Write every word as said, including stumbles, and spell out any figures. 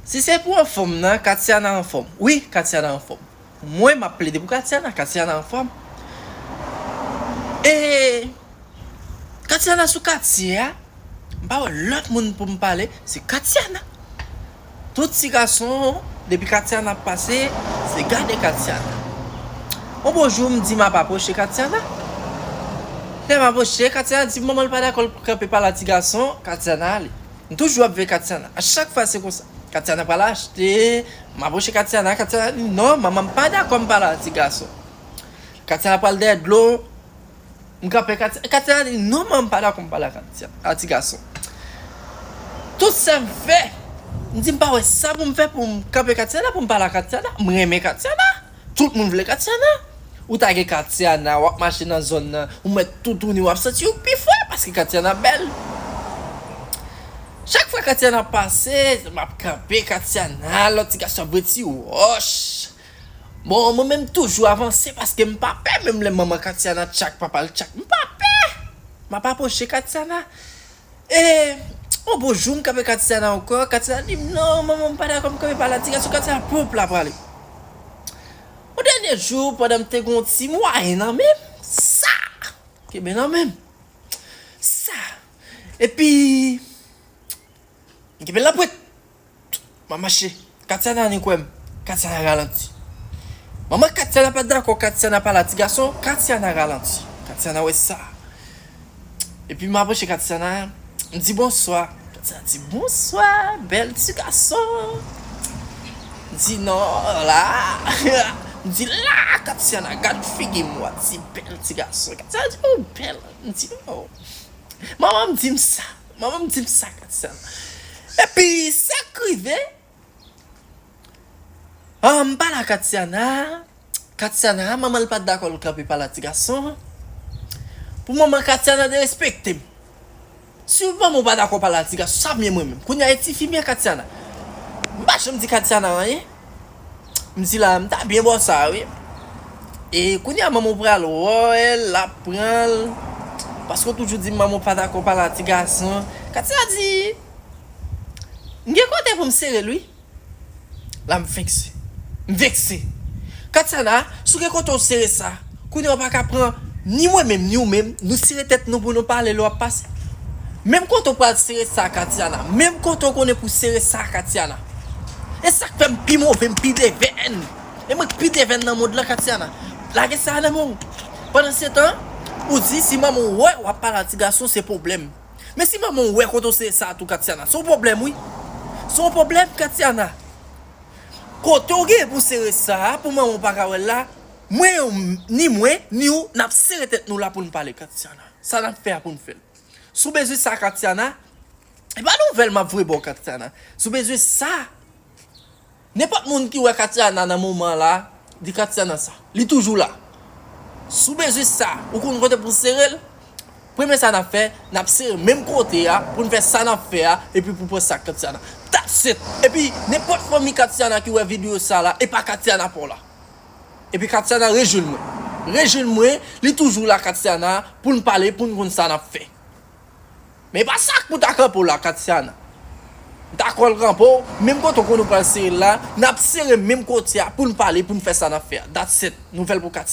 Si se pou anfòm nan, Katiana anfòm. Wi, Katiana anfòm. Mwen, m ap plede pou Katiana, Katiana anfòm. E Katiana sou katye a, m pa wè lòt moun pou m pale, se Katiana. Tout ti gason, depi Katiana ap pase, se gade Katiana. Yon bon jou, m di m ap apwoche Katiana. Lè m apwoche, Katiana di m manman l pa dakò l kanpe pale a ti gason, Katiana ale. M toujou ap veye Katiana. A chak fwa se konsa. Katiana pral achte, m apwoche Katiana, Katiana di non, manman m pa dakò m pale a ti gason. Katiana pral dèyè dlo, m kanpe Katiana, Katiana di non, manman m pa dakò m pale a Katiana, a ti gason. Tout sa m fè, m di m pa wè sa pou m fè pou m kanpe Katiana, pou m pale a Katiana, m renmen Katiana. Tout moun vle Katiana. Ou ta gen Katiana, w ap mache nan zòn nan, ou mèt toutouni, w ap santi w pi fre paske Katiana bèl. Chak fwa Katiana pase, m ap kanpe Katiana, lòt ti gason ap voye ti wòch. Bon, mwen menm toujou avanse paske m pa pè, menm lè manman Katiana tchak, papa l tchak, m pa pè. M ap apwoche Katiana. E yon bon jou, m kanpe Katiana ankò. Katiana di m non, manman m pa dakò m kanpe pale a ti gason. Katiana pwòp la prale. Yon dènye jou, pandan m te gen yon ti mwayen nan men m, sa! Kenbe nan men m. Sa! Epi, m kenbe l nan pwent. M ap mache. Katiana annik wè m. Katiana ralanti. Manman Katiana pa t dakò Katiana pale a ti gason. Katiana ralanti. Katiana wè sa. Epi m apwoche Katiana, m di bonswa. Katiana di bonswa, bèl ti gason. M di non, la. M di la, Katiana, gad figi m, w ap di bèl ti gason. Katiana di ou bèl. M di oh. Manman m di m sa. Manman m di m sa, Katiana. Epi sa k rive, ah, m pale a Katiana. Katiana, manman l pa t dakò l kanpe pale a ti gason. Pou manman Katiana derespekte m. Si manman w pa dakò pale a ti gason, sa m ye mwen menm? Kounye a e tifi m ye, Katiana. M pa janm di Katiana anyen. M di la, m ta byen ba w sa, wi. E kounye a manman w pral wè l, l ap pran l. Paske w toujou di m manman w pa dakò pale a ti gason. Katiana di, m gen kote pou m sere l, wi. La m vekse. M vekse. Katiana, si w gen kote w sere sa, kounye a w pa ka pran ni mwen menm, ni w menm, nou sere tèt nou pou nou pale lè w ap pase. Menm kote w pral sere sa, Katiana. Menm kote w konnen pou sere sa, Katiana. E sa k fè m pi move, m pi devèn. E mwen k pi devèn nan mond lan, Katiana. Lage sa nan men w. Pandan se tan, ou di si manman w wè w ap pale a ti gason, se pwoblèm. Men si manman w wè kote w sere sa tou, Katiana, se yon pwoblèm, wi. Se yon pwoblèm, Katiana. Kote w gen pou sere sa a, pou manman w pa ka wè l la, mwen, ni mwen, ni w, n ap sere tèt nou la pou n pale, Katiana. Sa n ap fè a pou n fè l. Si w bezwen sa, Katiana, e pa nouvèl m ap voye ba w, Katiana. Si w bezwen sa, nenpòt moun ki wè Katiana nan moman la, di Katiana sa. Li toujou la. Si w bezwen sa, ou konn kote pou sere l, premye sa n ap fè, n ap sere menm kote a, pou n fè sa n ap fè a, epi pou pran sa Katiana. That's it! Epi, nenpòt fanmi Katiana ki wè videyo sa la, e pa Katiana pa w la. Epi Katiana rejwenn mwen. Rejwenn mwen, li toujou la Katiana, pou n pale, pou n konn sa n ap fè. Men e pa sa k pou ta kanpe w la, Katiana. M ta kòl kanpe w, menm kote w konn ou pral sere l la, n ap sere menm kote a pou n pale, pou n fè sa n ap fè a. That's it. Nouvèl pou Katiana.